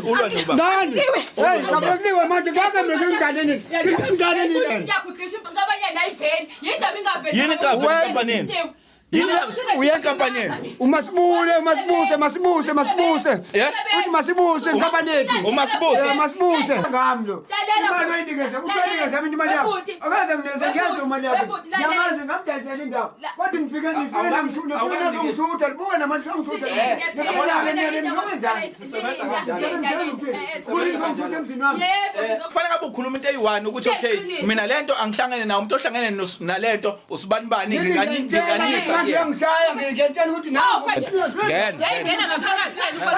manje. Ulwa noba. Nani? Hey, ngabe manje ngeke mina nginganeni. Nginganeni lena. Ngiyakudlisha inkampani yenu ayiveli. Yini indaba ingaveli? Yini ingaveli inkampani yenu? Yini Uya- inkampani yenu? Umasibule, umasibuse, masibuse, masibuse. Yeah? Uthi masibuse inkampani yethu. Umasibuse. Eh, masibuse. Ngami lo. Lalela. Imali oyinikeze, uyinikeze mina imali yakho. Webhuti. Akaze nginikeze ngiyazi imali yakho. Webhuti, lalela. Ngiyamazi ngamdayisela indawo. La- Kodwa ngifike ngifike nangisutha, ngifike nazongisutha, libuke namanje ngisutha. Kufanele ngabe ukhuluma into eyi-one ukuthi okay mina lento angihlangene nawo umuntu ohlangene nalento usibanibani nginganisa kuyena. Ngiyangishaya ngiyantshela ukuthi nangu. Ngena. Yayingena ngaphakathi wena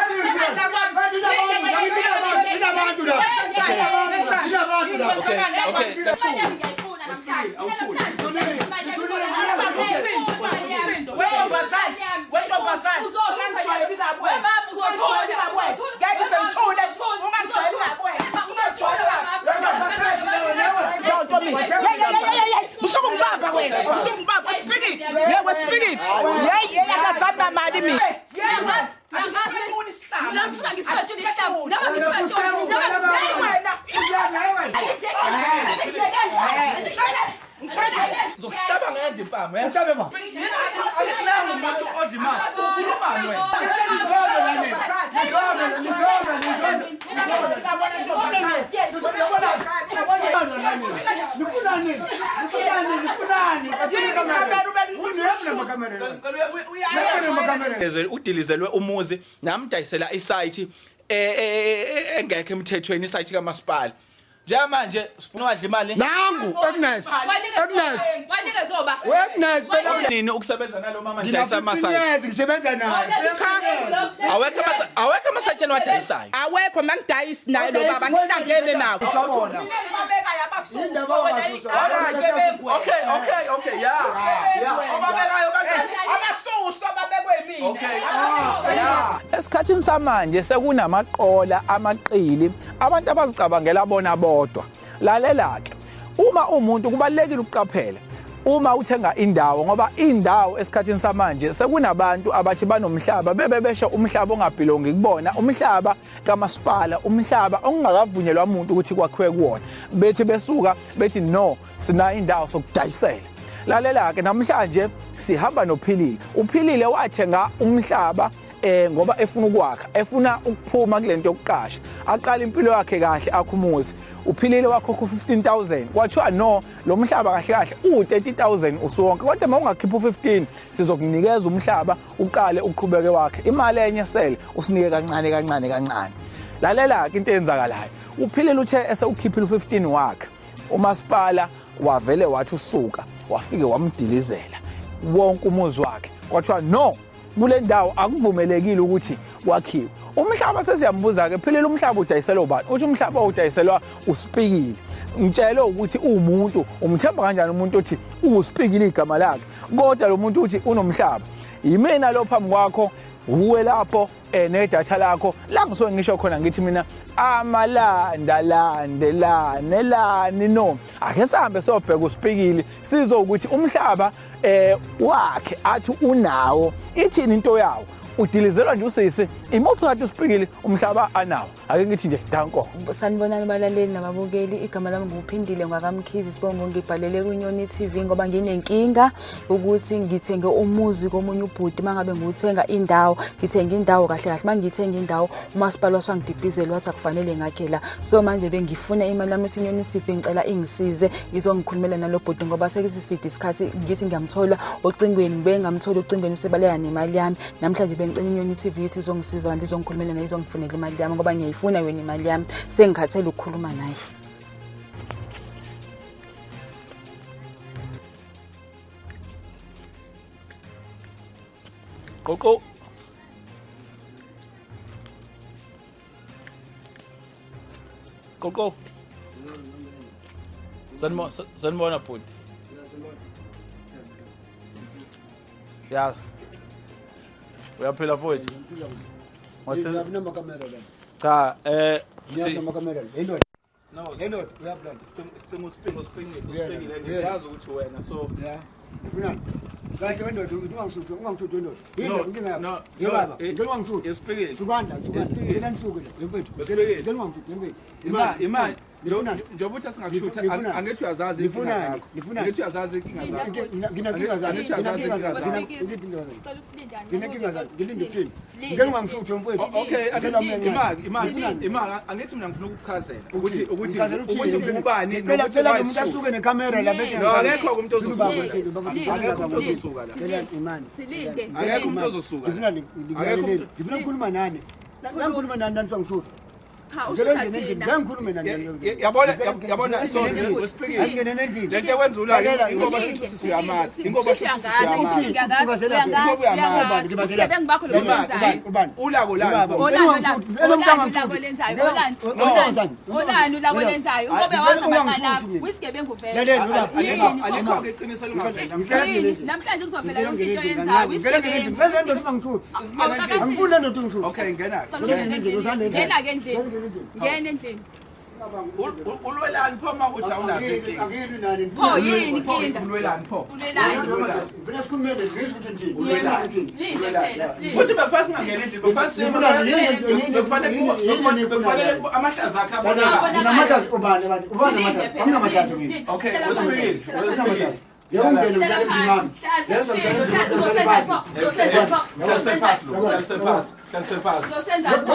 Inabantu la. Inabantu la. Okay, okay. Imali yami ngiyayifuna namhlanje. Imali yami Wentombazane, wentombazane, ungangijwayeli kabi wena. Wemama uzothula. Ungangijwayeli kabi wena. Ngeke sengithule. Ungangijwayeli kabi wena. Ungangijwayeli kabi. Wentombazane. Hey, hey, hey, hey, hey. Usukungibamba wena. Usukungibamba. Usipikile. Yebo, usipikile. Hey, hey, akazani namali mina. Ngizokuhlaba ngedwa impama, eh? Uhlabe ma. Yini akukunanga umuntu odla imali. Ukhulumani wena? Udilizelwe umuzi namdayisela isayithi engekho emthethweni isayithi kamasipala. Njengamanje sifuna wadla imali. Nangu Agnes. Agnes. Wanikezoba. Agnes phela Nini ukusebenza nalo mama ngina ngidayisa 15 amasayithi. years ngisebenza naye. Awekho amasa awekho amasayithi eniwadayisayo. Awekho mangidayisi naye lo baba ngihlangene nawo. Indaba wasusa. Okay, okay, okay, yeah. Yeah. Obabekayo kanjani? Abasuswa babekwe mina. Okay. Esikhathini samanje sekunamaqola amaqili abantu abazicabangela bona bodwa. Lalela ke. Uma umuntu kubalekile ukuqaphela uma uthenga indawo ngoba indawo esikhathini samanje sekunabantu abathi banomhlaba bebe besho umhlaba ongabhilongi kubona umhlaba kamasipala umhlaba ongakavunyelwa umuntu ukuthi kwakhiwe kuwona bethi besuka bethi no sinayo indawo sokudayisela. Lalela ke namhlanje sihamba noPhilile. UPhilile wathenga umhlaba ngoba efuna ukwakha, efuna ukuphuma kulento yokuqasha. Aqala impilo yakhe kahle akhumuze. UPhilile wakhokha u15000. Kwathiwa no, lo mhlaba kahle kahle u30000 usuwonke. Kodwa uma ungakhipha u15 sizokunikeza umhlaba uqale uqhubeke wakhe. Imali enye sele usinike kancane kancane kancane. Lalela ke into eyenzakalayo. UPhilile uthe esewukhiphile u15 wakhe. Umasipala wavele wathi usuka wafike wamdilizela wonke umuzi wakhe kwathiwa no kule ndawo akuvumelekile ukuthi kwakhiwe umhlaba. Sesiyambuza ke philile umhlaba udayiselwa ubani? Uthi umhlaba udayiselwa usipikile. Ngitshele ukuthi uwumuntu umthemba kanjani umuntu othi uwusipikile igama lakhe, kodwa lo muntu uthi unomhlaba. Yimina lo phambi kwakho uwe lapho nedatha lakho la ngisuke ngisho khona ngithi mina amalanda landelane lani no ake sihambe sobheka usipikile sizwe ukuthi umhlaba wakhe athi unawo ithini into yawo. Udilizelwa nje usisi imuphi kade usipikile umhlaba anawo. Ake ngithi nje danko. Sanibonani balaleli nababukeli, igama lami nguPhindile ngwakaMkhize sibongo ngibhalele kwiNyoni TV ngoba nginenkinga ukuthi ngithenge umuzi komunye ubhuti. Mangabe ngiwuthenga indawo, ngithenga indawo kahle kahle, mangithenga indawo umasipala wasangidibhizela wathi akufanele ngakhe la. So manje bengifuna imali yami ethi Inyoni TV ngicela ingisize izongikhulumela nalo bhuti ngoba sekisiside isikhathi ngithi ngiyamthola ocingweni, ngibe ngamthola ocingweni usebaleka nemali yami. Namhlanje bengicela Inyoni TV ithi izongisiza kanti izongikhulumela naye izongifunela imali yami ngoba ngiyayifuna yona imali yami, sengikhathele ukukhuluma naye. Qoqo. Qoqo. Sanibona sanibona bhuti. Ya. Uyaphila mfowethu? Wasiza Kunamakamera la. Cha, si Kunamakamera la. Hey ndoda. No, Hey ndoda, uyaplana. Sicela usipingo Yeah, usipingo yeah. siyazi ukuthi wena so Yeah. Ufunani? Kahle wendoda ukuthi ungangisuthu, ungangisuthu wendoda. Yini No, inkinga yakho? no, Ye no, baba, eh, ngicela ungangisuthu. Isipikile. Sukanda, sukanda. Isipikile. Ngicela nisuke la, ye mfethu. Ngicela Isipikile. ngicela ungangisuthu, ye mfethu. Ima ima Nifunani? njengoba uthi asingakushutha Nifunani? angithi uyazazi inkinga Nifunani? zakho. Nifunani? Angithi uyazazi inkinga zakho. Nginenkinga zami, Angithi uyazazi nginenkinga inkinga zami, zakho. iziphi inkinga zami? Sicela usilinde, angithi Nginenkinga zami, ngilinde ukuthini? Silinde. Ngicela ungangisuthu mfethu. Okay, Ngicela mina imali imali Nifunani? imali angithi mina ngifuna ukukuchazela ukuthi ukuthi Ngichazela ukuthi ukuthini? ubani Ngicela nokuthi cela lo muntu wayishuka. asuke nekhamera la bese No, akekho umuntu ozosuka. Silinde. Akekho umuntu ozosuka la. Ngicela imani. Silinde. Akekho umuntu ozosuka. la. Ngifuna Akekho umuntu- ngifuna ukukhuluma nani. La ngikhuluma nani nani sangisuthu. Cha, Ngicela ushutha ngene endlini. thina. Ngeke ngikhulume nani. Yabona yabona so usipikile. Asingene endlini. Lento ekwenza ulaka Lalela, ingoba Silinde, shuthi sisi silinde, uyamazi. silinde. Ingoba Shuthi shuthi sisi uyangazi, uyamazi. uyangazi, uyangazi, ubugebengu bakho lobu obenzayo. Ubani? Ulako lani. Ubaba. Olani ulako, Ngicela olani ungangisuthu. ulako lenzayo, Ngicela- olani, Ngicela olani, olani ulako lenzayo. Ngoba Ngicela wazi amacala ungangisuthu akho, mina. uyisigebengu vele. Lalela, ubaba. Yini pho? Alikho ke iqiniso elingavela. Ngicela Yini? singene endlini. Namhlanje kuzovela Ngicela yonke ngene into endlini oyenzayo, kancane. Ngicela ngene endlini. uyisigebengu. Ngicela le ndoda ungangisuthu. Angifuni le ndoda ungisuthu. Okay, ngena. Ngena endlini, ngena-ke endlini, ngena endlini. Ulwelani pho uma kuthi awunazo inkinga? Angilwi nani. Pho yini inkinga? Ulwelani pho? Ulwelani? Ngifuna sikhulume ngizwe ukuthi nithini. Yebo, silinde phela, silinde. Futhi befana singangena endlini, befana Nifunani? Yini- bekufanele yini- bekufanele amahlaza akhe Lalela, abonakale. nginamahlazo ubani abantu? Ubani Silinde amahlazo? phela, Anginamahlazo silinde, mina. silinde. Okay, Hlala phansi, usipikile, hlala phansi. usipikile. Yebo ngene Hlala ngicela emzini phansi, wami. hlala Yenza sishilo, ngicela hlala, emzini uzosenza wami. pho, uzosenza pho, Hlalise uzosenza phasi lo, hlalise phasi, hlalise phasi. uzosenza pho.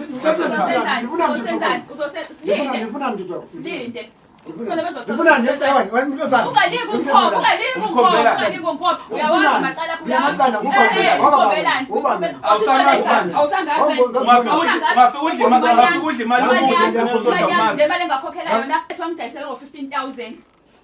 Ngifuna Uzosenzani? Uzosenza silinde. ngifuna mntu Silinde. Khona bezoxoxa. Ngifuna wena wena umuntu ofana. Ungaliki ungikhombe, ungaliki ungikhombe, ungaliki ungikhombe. Uyawazi amacala akho, uyawazi. Amacala, ukhombe. Eh, eh, ukhombelani? Ubani? Awusangazi ubani? Awusangazi. Ungafika udle imali, ungafika udle imali yomuntu ugcine uzodla amanzi. Le mali engakhokhela yona ethi wangidayisela ngo-15 000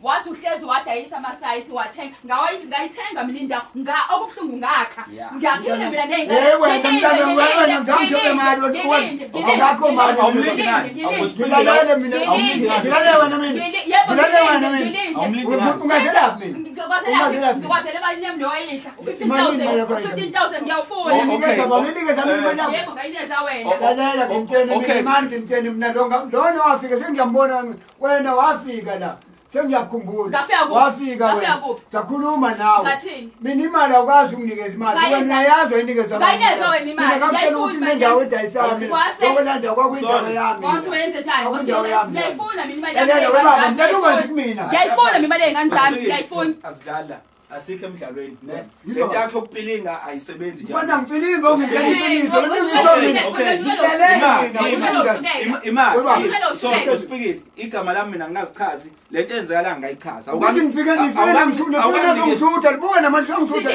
wathi uhlezi wadayisa amasayithi wathenga ngawayithi ngayithenga mina indawo nga okubuhlungu ngakha ngiyakhile mina Eh, wena mntana, wena ngangithola imali, wena- awunakho imali. Awumlindi ngani? Ngilalele mina. Ngilalele wena mina. Ngilalele wena mina. Awumlindi ngani? Ungazelaphi mina? Ungazelaphi? Ngikwazele imali yami loyidla Imali yini yakho u-15 000 ngiyawufuna Nginikeza baba, nginikeza mina imali yakho. yebo ngayinikeza wena Lalela ngimtshene mina Okay. imali ngimtshene mina lo lona wafika sengiyambona wena wafika la sengiyakhumbula Ngafika kuphi? wafika Ngafika wena kuphi? sakhuluma nawe Ngathini? mina imali awukwazi ukunginikeza imali Ngayenza- wena uyayazi wayinikeza Ngayinikeza wena imali. mina ngakutshela ukuthi Ngiyayifuna imali kunendawo yami. edayisayo mina Wase- yokwelanda kwakuyindawo Sorry. yami Wathi wenze njani? Kwakundawo yami. Ngiyayifuna mina imali Lalela, yami. we baba, ngicela ungazi kumina. Ngiyayifuna mina imali yey'ngane zami, ngiyayifuna. Asidlali la. Asikho emdlalweni. Ne. Yini Lento baba? yakho yokupilinga ayisebenzi nje. Mfana ngipilinga ungitshela iqiniso lento ngisho mina Okay. Ngitshele mina Imali. Webaba. So usipikile igama lami mina ngingazichazi lento eyenzekala ngayichaza. Ukuthi ngifike ngifike nifike ngisutha libuke namanje ngisutha.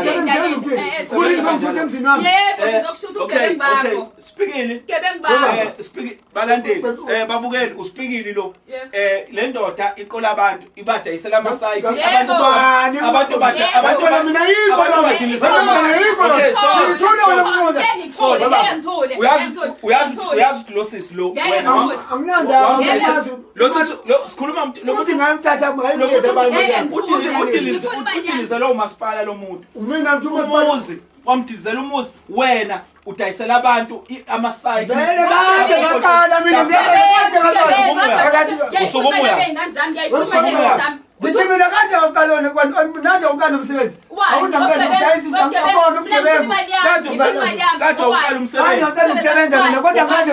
Kuthi ngisutha emzini wami. Yebo, sizokushutha ubugebengu bakho. Spikile. Ubugebengu bakho. Spiki balandeli babukeli uspikili lo Yebo. le ndoda iqola abantu ibadayisela ama sites Yebo. abantu Bani? abantu bada Yebo. abantu Wena mina yikho lo. badilisa Wena mina yikho lo. Okay, sorry. Ngithule wena mbuza. Ngeke ngikuthule, ngeke ngithule. Uyazi ngeke ngithule, uyazi ngithule. uyazi lo sisi lo Ngeke wena ngithule. Anginandawo Yebo. ngiyazi. lo sisi lo sikhuluma lo Uthi ngayithatha ngayinikeza abantu. Ngeke ngithule. udilize Ngifuna imali yami. udilize lowo masipala lo muntu Mina ngithi umuzi wamdilizela umuzi wena udayisela abantu ama-site Vele kade ngaqala mina ngeke ngaqala. Ngiyayifuna imali yey'ngane zami, ngiyayifuna imali yey'ngane zami. Ngithi mina kade awuqala nade awuqala umsebenzi. Awunamntwana udayisa into awubona ubugebengu. Kade awuqala umsebenzi Kade awuqala umsebenzi mina kodwa ngaze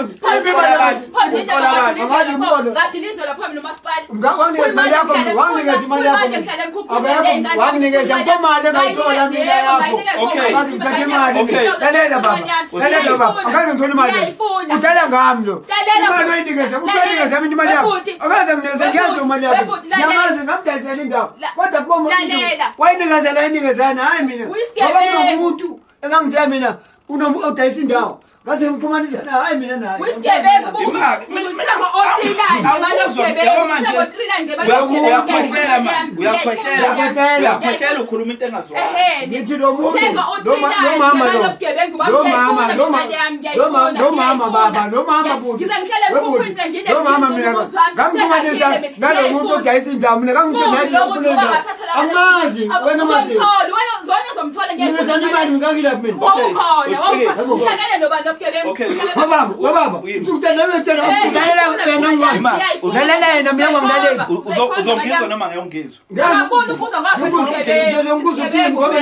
Ngadilizwa phambi nomasipala. Wanginikeza imali yakho mina, wanginikeza imali yakho mina. Akekho, wanginikeza imali engayithola mina yakho. Okay. Akaze ngithathe imali Okay. mina. Lalela baba. Lalela baba. Akaze ngithole imali. Ngiyayifuna. Udlala ngami lo. Lalela Imali bhuti. oyinikeza, Lalela. uyinikeza mina imali yakho. Bhuti. Akaze nginikeze ngiyazi imali yakho. Bhuti, lalela. Ngiyamazi ngamdayisela indawo. Kodwa kubo umuntu Lalela. wayinikezela ayinikezana hayi mina. Ngoba Uyisigebengu. kunomuntu engangitshela mina unomuntu odayisa indawo. Ngaze ngixhumanisa naye hayi mina naye. Uyisigebengu Imali, mina- uthenga o-three line ngemali Awuzwa, yobugebengu, yabo manje, uthenga o-three line ngemali uyakhwehlela yobugebengu. manje, uyakhwehlela Uyakhwehlela. uyakhwehlela ukhuluma into engaziwayo Ehhe. Ngithi lo muntu Uthenga lo o-three ma- lo line mama ngemali lo yobugebengu, baba, lo mama ngiyayifuna lo ma imali yami, lo ma ngiyayifuna, lo mama baba ngiyayifuna. lo mama bhuti Ngize ngihlale We bhuti, emkhukhwini mina ngine lo mama mina umuzi wami, ngamxhumanisa sengakhile mina, nalo muntu ngiyayifuna. odayisa indawo mina ngangithe Mubi naye lo muntu ngifuna ngoba indawo ngathathelwa angazi wena mazi Uzomthola, wena uzomthola mina ngiyayifuna sani imali ngangilaphi mina Wawukhona, Okay, wawukhona. Uhlangene nobani? bugebengu. Okay. Baba, baba, uthanda uthanda ulalela wena ngwa. Ulalela yena mina ngilaleli. Uzongizwa noma ngeke ungizwe? Ngiyafuna ukuzwa ngapha isigebengu. Ngizokuzwa uthini ngoba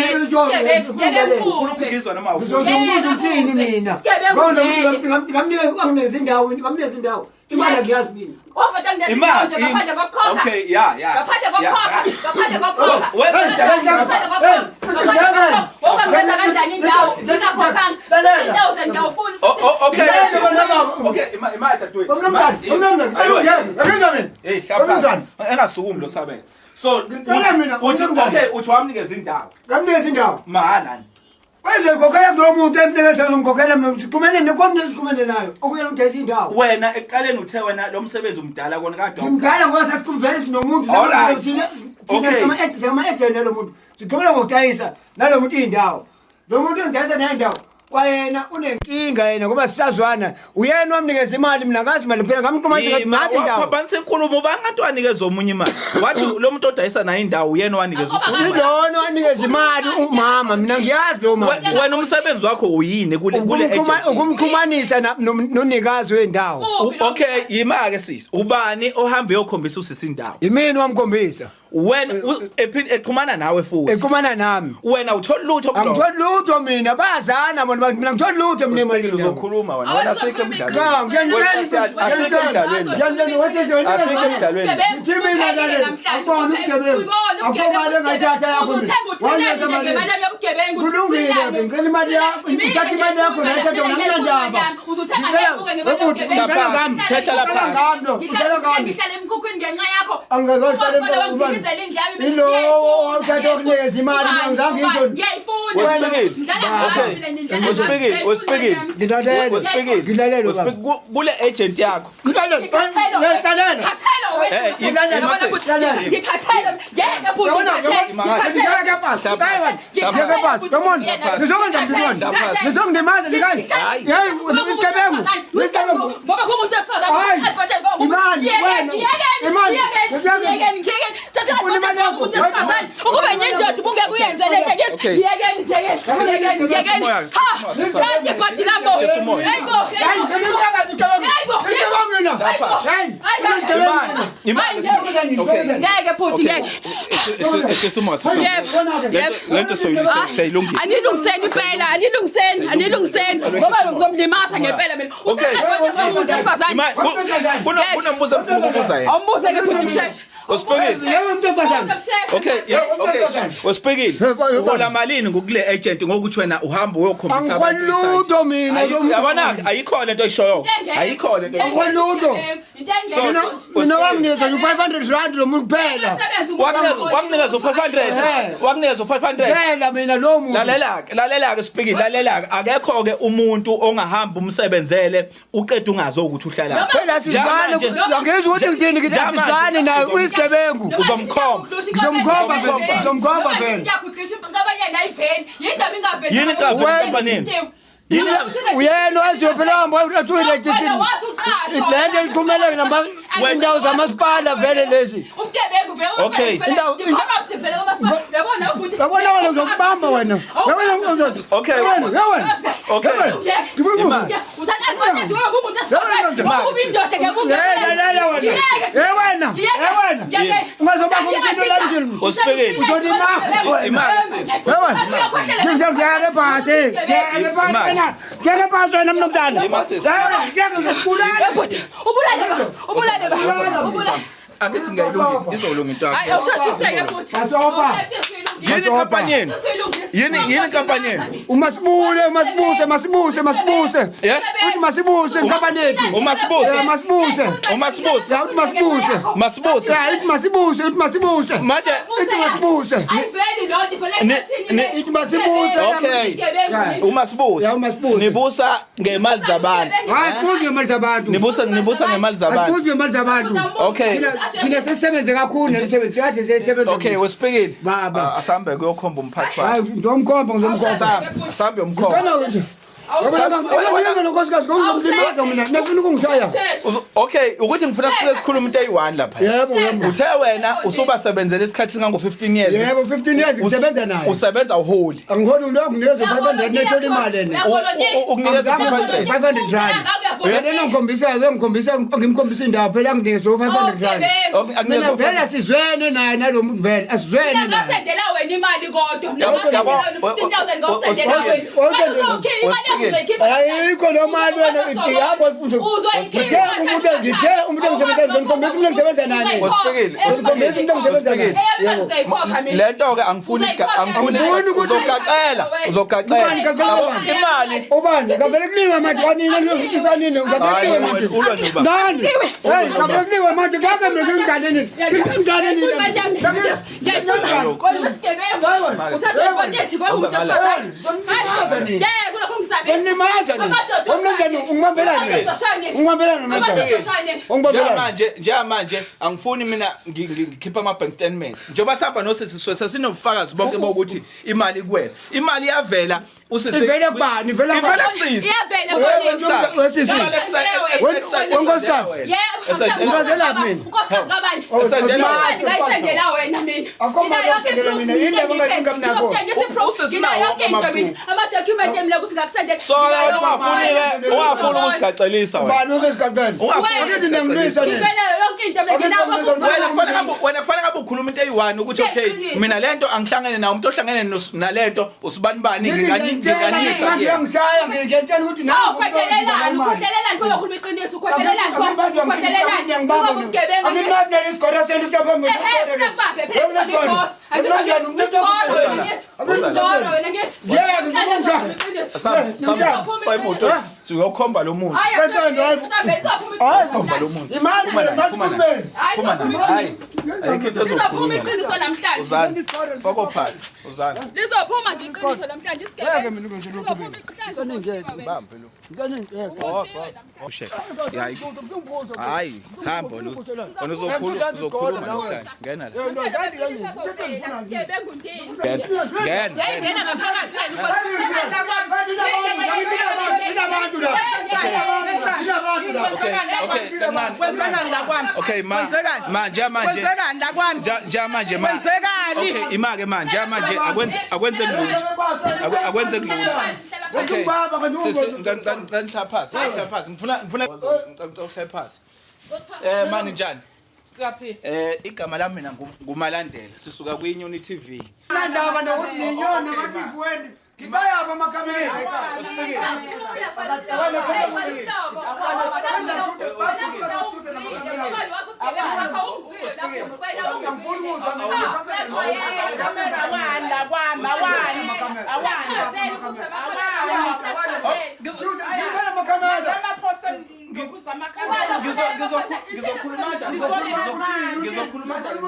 Ufuna ukungizwa noma awufuni? Ngizokuzwa uthini mina. Ngoba ngamnike ngamnikeza indawo, ngamnikeza indawo. Imali angiyazi mina. Wafata Imali nje ngaphandle kokukhokha. Okay, ya ya. Ngaphandle kokukhokha, ngaphandle kokukhokha. Oh, wena Ngaphandle kokukhokha. Ngaphandle kokukhokha. Wawungamnikeza kanjani indawo? Ngingakhokhanga. 15,000 ngiyawufuna. Oh, oh, okay. Ngiyawufuna. Okay, imali dadewethu. Mnumzane, mnumzane, ngicela ungena mina. Hey, hlapha. Mnumzane. Engasukumi lo sabela. So, Ngicela mina, uthi mnumzane. okay, uthi wamnikeza indawo. Ngamnikeza indawo. Mahala. Wayezokhokhela kulo muntu emnikeza ngomkhokhela mina sixhumene nekomne sixhumene nayo. Okuyena udayisa indawo. Wena ekuqaleni uthe wena lo msebenzi umdala kona kade. Ngimdala ngoba sesiqhumvele sinomuntu Alright. thina Okay. ama-agent nalo muntu. Sixhumene ngokudayisa nalo muntu indawo. Lo muntu engidayisa naye indawo kwayena unenkinga yena ngoba sisazwana uyena wamnikeza imali mina ngazi imali phela ngamxhumanisa ngathi nathi indawo Waphambanisa inkulumo ubani wanikeza omunye imali. Wathi lo muntu odayisa naye indawo uyena owanikeza usisi. Silona wanikeza imali umama mina ngiyazi lo mama Wena umsebenzi wakho uyini kule agency? Ukumxhumanisa nonikazi wendawo. Okay, yima-ke sisi. Ubani ohambe uyokhombisa usisi indawo? Yimina wamkhombisa. Wena exhumana nawe futhi. Exhumana nami. Wena uthola lutho kulokho. Angitholi lutho mina bayazana bona bathi mina ngitholi lutho mina emalini. Uzokhuluma wena. Wena asikho emdlalweni. Cha, ngiyanitshela Asikho emdlalweni. Ngiyanitshela wesizwe wena. Asikho emdlalweni. Ngithi mina lalela. Akubona ubugebengu. Akukho mali engayithatha yakho mina. Wanginikeza imali. Kulungile ke ngicela imali yakho. Uthatha imali yakho ngayithatha wena nginandaba. Uzothenga ngebuke ngemali yobugebengu. Ngicela ngami. Thehla lapha. Ngicela ngami lo. Ngicela ngami. Ngihlala emkhukhwini ngenxa yakho. Angikazohlala Umasipala emkhukhwini. wangidilizela indlu yami. Yilowo othatha ukunikeza imali, mina angizange ngizwe. Ngiyayifuna. Wesibikile. Ngidlala ngayo Okay. mina, ngidlala ngayo. Wesibikile, Ngiyayifuna wesibikile. yami. Ngilalele. Wesibikile. Ngilalele baba. Wesibikile. Kule agent yakho. Ngilalele. Ngikhathele. Ngilalele. Ngikhathele wena. Eh, Yabona futhi, ngikhathele. Ngeke futhi ngikhathele. Ngikhathele. Ngoba kuwumuntu wesifazane, advantage ngoba Imali, Yekeni, wena. yekeni, Imali. yekeni, yekeni, yekeni. Thatha i-advantage ngoba umuntu wesifazane. Ukuba enye indoda ubungeke uyenze le nto. Yes, Okay. yekeni, yekeni, yekeni, yekeni. Ha, nanti ibhadi lami. Sisa umoya. Hayibo, hayibo. Imali. Okay. Ngeke bhuti, Okay. ngeke. Ehlisa umoya sisi. Yebo, yebo. Lento siyilungisa. Anilungiseni impela, anilungiseni, anilungiseni ngoba ngizomlimaza ngempela mina. Okay. Uthatha umuntu wesifazane. Imali. Kunombuzo engifuna ukubuza yena. Awumbuze ke bhuti kusheshe. Usibekile. Okay, yeah, okay. Usibekile. Uhola malini ngokule agent ngokuthi wena uhamba uyokhombisa Angiholi lutho mina. Yabona ayikho lento oyishoyo. Ayikho lento. Angiholi lutho. Mina wanginikeza u-500 rand lo muntu kuphela. Wakunikeza u-500. Wakunikeza u-500. Kuphela mina lo muntu. Lalela-ke, lalela-ke Sibhikile, lalela-ke. Akekho-ke umuntu ongahamba umsebenzele uqede ungazi ukuthi uhlala. Phela asizwane, angizwa ukuthi ngithini ngithi asizwane naye uyisigebengu. Uzomkhomba. Ngizomkhomba vele, ngizomkhomba vele. Yini ingaveli enkampanini? Yini Uyena owaziyo phela hamba athi uyirejistile. Le nto iqhumeleke namba indawo zamasipala vele lezi. Ubugebengu vele Okay. Corrupt vele kwamasipala. Uyabona ubhuti. Yabona wena uzokubamba wena. Yabona uzothi. Okay. Wena, wena. Okay. Ngifuna Uthatha advantage ngoba kuwumuntu wesifazane. Ngoba kuba indoda ngeke Hey, lalela wena. Hey wena. Hey wena. Ungazobanga umsindo la endlini. Usibhekile. Uzolimaza. Imali sisi. Hey wena. Ngeke ngiyake phasi. Ngiyake phasi wena. Ngiyake phasi wena mnumzane. Imali sisi. Ngeke ngizokubulala. Bhuti, ubulale ba. Ubulale ba. Ubulale. Angithi ngiyayilungisa, izolunga into Hayi yakho. awushashiseke bhuti. Basopa. Awushashise uyilungise. Yini inkampani yenu? Usuyilungisa. Yini inkampani yenu? Umasibule, umasibuse, masibuse, masibuse. Yeah? Uthi masibuse inkampani yethu. Umasibuse. Eh, masibuse. Umasibuse. Ya uthi masibuse. Masibuse. Ya ithi masibuse, ithi masibuse. Manje Ithi masibuse. Ayiveli loo nto ivele ehlathini le. Ithi masibuse. Okay. Ubugebengu. uMasibusi. Ya, uMasibusi. Nibusa ngemali zabantu. Hayi sibuze ngemali zabantu. Nibusa ngemali zabantu. Asibuze ngemali zabantu. Okay. Thina sesisebenze kakhulu nemisebenzi kade sisebenza. Okay, wesibhekile. Baba. Asambe kuyokhomba umphathi Hayi wakhe. ngizomkhomba ngizomkhomba. Asambe, asambe uyomkhomba. Ngicela ukuthi Yebo nonkosikazi ngomzimbaza mina nafuna ukungishaya. Okay, ukuthi ngifuna sifike sikhuluma into eyi-one lapha. Yebo yebo. Uthe wena usubasebenzela isikhathi singango 15 years. Yebo 15 years ngisebenza naye. Usebenza uholi. Angiholi unokunikeza 500 nethola imali ene. Ukunikeza 500. 500 rand. Yena ngikhombisa ngikhombisa ngimkhombisa indawo phela nginikeza 500 rand. Mina vele asizwene naye nalo muntu vele asizwene naye. Ngasendela wena imali kodwa. Noma 15000 ngawusendela wena. Okay, imali yakho uzoyikhipha. Ayikho lo mali wena yabo mfundisi. Ngithe umuntu ngithe umuntu engisebenza ngikhombisa umuntu engisebenza naye. Usifikile. Usikhombisa umuntu engisebenza naye. Eyami uzoyikhokha mina. Lento ke angifuni angifuni uzogaqela uzogaqela. Imali Ubani ngavele kuliwe manje kwanini kwanini ngavele kuliwe manje. Ulwa noba. Nani? Hey ngavele kuliwe manje ngeke mina ngingane nini. Ngingane nini. Kodwa isigebengu usazoyifonyethi kodwa umuntu wesifazane. Ngeke kulokho ngisabe. Ngimlimaza nini? Umnumzane ungibambelani? Ungibambelani nomnumzane? Ungibambelani? Njengamanje njengamanje angifuni mina ngikhipha ama bank statement. Njengoba sihamba nosisi sasinobufakazi bonke bokuthi imali kuwena. Imali iyavela usisi. Ivele kubani? Ivele kubani? Ivele kusisi. Iyavela fonini. Wesisi. Wenkosikazi. Yebo. Ungazelaphi mina? Unkosikazi kabani? Esendela Imali ngayisendela wena mina. Akho mali yokusendela mina. Yini le ungabi nakho? Ngizokutshengisa i-proof. Usisi Nginayo nawo yonke into mina. Ama-document emi la ukuthi ngakusendela. So wena ungafuni ke ungafuni ukusigaxelisa wena. Ubani uzozigaxela? Ungafuni Angithi niyangilwisa nina. Ivele yonke into mina nginawo Wena kufanele ngabe wena kufanele ngabe ukhuluma into eyi-one ukuthi okay Iqiniso. mina lento angihlangene nawo umuntu ohlangene nalento usibani bani Ngithi ngiyantshela nginganisa manje uyangishaya ngiyantshela ukuthi Awu khwehlelelani, ukhwehlelelani ngoba ukhuluma iqiniso, ukhwehlelelani, ukhwehlelelani. Ngoba ubugebengu. Angimati nalesigora senu siyaphambi. Ehe, funa kubambe phela isikolo. Isikolo wena ngithi. Isikolo wena ngithi. Yeah, ngizobonja. Sayimoto siyokhomba lo muntu. Hayi, Hayi, Khomba lo muntu. Imali Phuma la, imali phuma la. kumele. Phuma la. Hayi. Ayikho into Lizophuma ezokhulunywa. iqiniso namhlanje. Uzani. Faka ophala. Uzani. Lizophuma nje iqiniso namhlanje isigebengu. Ngeke mina ungenze lokhu mina. Lizophuma iqiniso. Bambe lo. Ngeke. Hayi. Hayi, hamba lo. Wena uzokhuluma uzokhuluma namhlanje. Ngena la. Isigebengu ndini. Ngena. Ngena. Ngena ngaphakathi wena. Okay, kancane. Kwenzekani la kwami? Okay, ma. Kwenzekani? Ma njengamanje. Kwenzekani la kwami? Njengamanje ma. Kwenzekani? Okay, ima ke manje, njengamanje akwenze akwenzeki lutho. Akwenzeki lutho. Okay. Sisi, ngicela ngicela ngihlala phansi, ngicela ngihlala phansi. Ngifuna ngifuna ngicela uhlale phansi. Mani njani? Siyaphila. Igama lami mina nguMalandela. Sisuka kwiNyoni TV. Nandaba nokuthi ninyoni ngathi ivuweni. Ngibayaba amakhamera. Awani la kwami, awani. Awani. Ngizela amakhamera. Amaphosa ngokuza amakhamera. Ngizokhuluma kanjani? Ngizokhuluma kanjani?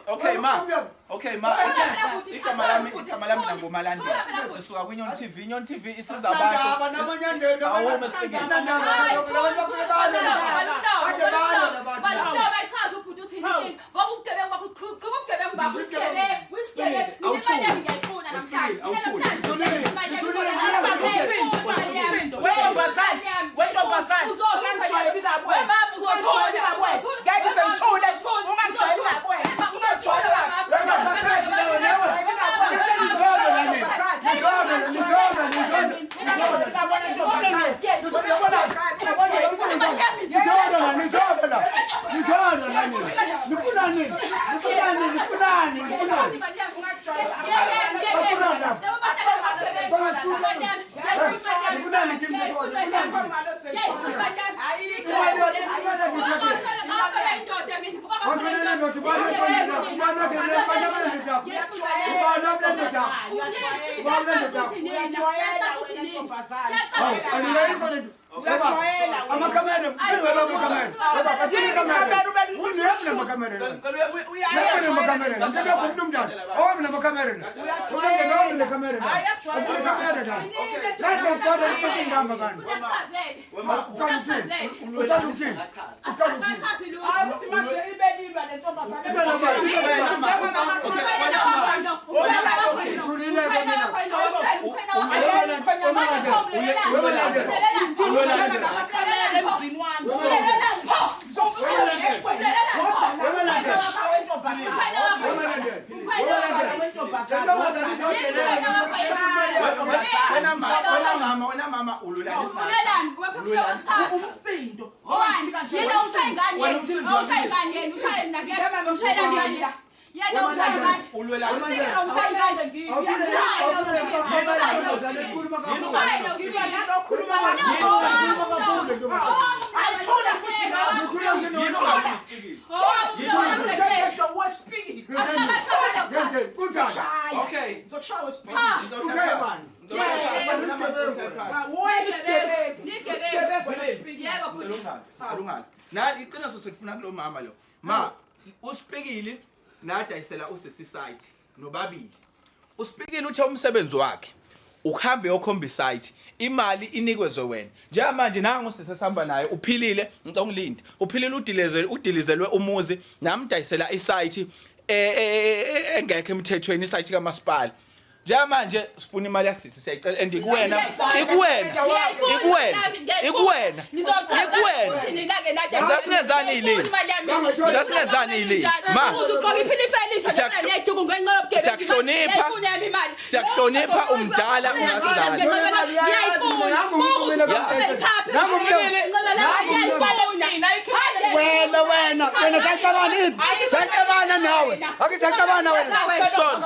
Okay, ma. Okay, ma. Igama lami igama lami nanguMalandela. Sisuka kwiNyoni TV. Inyoni TV isiza abantu. Wentombazane, wentombazane, ungangijwayeli kabi wena. Ungangijwayeli kabi wena. Ngeke ngize ngithule. Ungangijwayeli kabi wena. Ungangijwayeli kabi. Wentombazane, ungangijwayeli kabi wena. Uyami namakhamera la. Uyami namakhamera la. Ngicela lokho mnumzane. Owami namakhamera la. Mnumzane owami namakhamera la. Ufuna ikhamera la. La ngicela ukuthi ngihamba kani. Uqala ukuthini? Uqala ukuthini? Uqala ukuthini? Hayi ukuthi manje ibelilwa le ntombazane. Emzini wami. Wena mama, wena mama ululani Umsindo. Ayithula futhi nawe. Okay. Na iqiniso selifuna kulo mama lo. Ma uSpikili nadayisela usisi site nobabili. uSpikili uthe umsebenzi wakhe ukuhambe uyokhomba isite imali inikezwe wena. Njengamanje nangu sisi esihamba naye uphilile ngicela ungilinde. Uphilile udileze udilizelwe umuzi namdayisela isite engekho emthethweni isite kamasipala. Njengamanje sifuna imali yasisi siyayicela and ikuwena ikuwena ikuwena ikuwena ikuwena Ngisasingenzani yini? Ngisasingenzani yini? Ma Siyakuhlonipha. Siyakuhlonipha umdala ungasizali. Wena wena wena sacabana iphi? Sacabana nawe. Ake sacabana wena. Son.